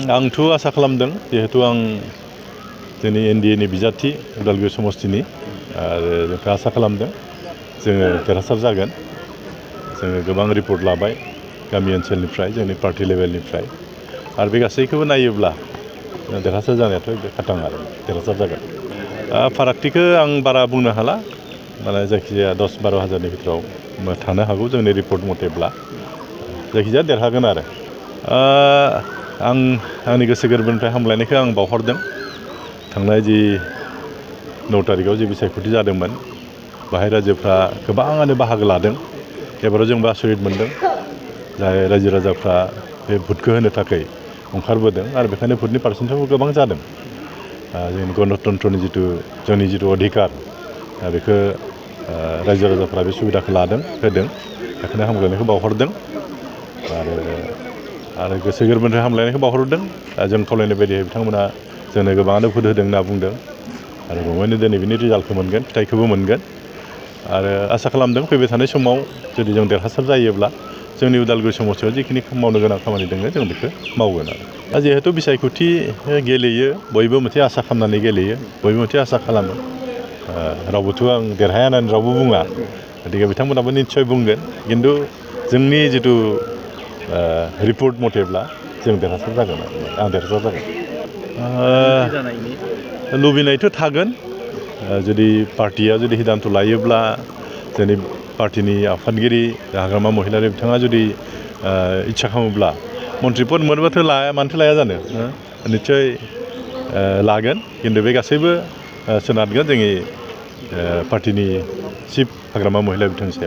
आंथ' आसा खालामदों जिहेतु आं जोंनि एनडिएनि बिजाथि उदालगुरि समस्तिनि आरो जोंखौ आसा खालामदों जोङो देरहासार जागोन। जोङो गोबां रिपर्ट लाबाय गामि ओनसोलनिफ्राय जोंनि पार्टी लेभेलनिफ्राय आरो बे गासैखौबो नायोब्ला देरहासार जानायाथ' बे खाथां आरो देरहासार जागोन। फारागथिखौ आं बारा बुंनो हाला माने जायखिजाया 10-12 हाजारनि भितराव थानो हागौ जोंनि रिपर्ट मथेब्ला जायखिजाया देरहागोन आरो। आं आंनि गोसो गोरबोनिफ्राय हामलायनायखौ आं बावहरदों थांनाय जि 9 तारिखआव जि बिसायख'थि जादोंमोन बाहाय रायजोफ्रा गोबाङानो बाहागो लादों। एबाराव जोंबो आसरित मोनदों जाय रायजो राजाफ्रा बे भटखौ होनो थाखाय ओंखारबोदों आरो बेखायनो भटनि पारसेन्टेजआबो गोबां जादों। जोंनि गणतन्त्रनि जोंनि जिथु अधिकार बेखौ रायजो राजाफ्रा बे सुबिदाखौ होदों बेखायनो हामलायनायखौ बावहरदों आरो गोसो गोरबोनिफ्राय हामलायनायखौ बावहरदों। जों खावलायनाय बायदियै बिथांमोना जोंनो गोबाङानो भट होदों होनना बुंदों आरो गमामायैनो दिनै बिनि रिजाल्टखौ मोनगोन फिथाइखौबो मोनगोन आरो आसा खालामदों फैबाय थानाय समाव जुदि जों देरहासार जायोब्ला जोंनि उदालगुरि समस्तियाव जिखिनि मावनो गोनां खामानि दङ जों बेखौ मावगोन आरो। जिहेतु बिसायख'थि गेलेयो बयबो मोनसे आसा खालामनानै गेलेयो बयबो मोनसे आसा खालामो। रावबोथ' आं देरहाया होननानै रावबो बुङा गतिके बिथांमोनाबो निस्सय बुंगोन खिन्थु जोंनि जिथु रिपर्ट मथेब्ला जों देरहासार जागोन आं देरहासार जागोन। लुबैनायथ' थागोन जुदि पार्टिया जुदि सिदान्थ' लायोब्ला जोंनि पार्टिनि आफादगिरि हाग्रामा महिलारि बिथाङा जुदि इस्सा खालामोब्ला मन्त्रि पद मोनबाथ' मानोथो लाया जानो निस्सय लागोन खिन्थु बे गासैबो सोनारगोन जोंनि पार्टिनि चिफ हाग्रामा महिला बिथांनि सायाव।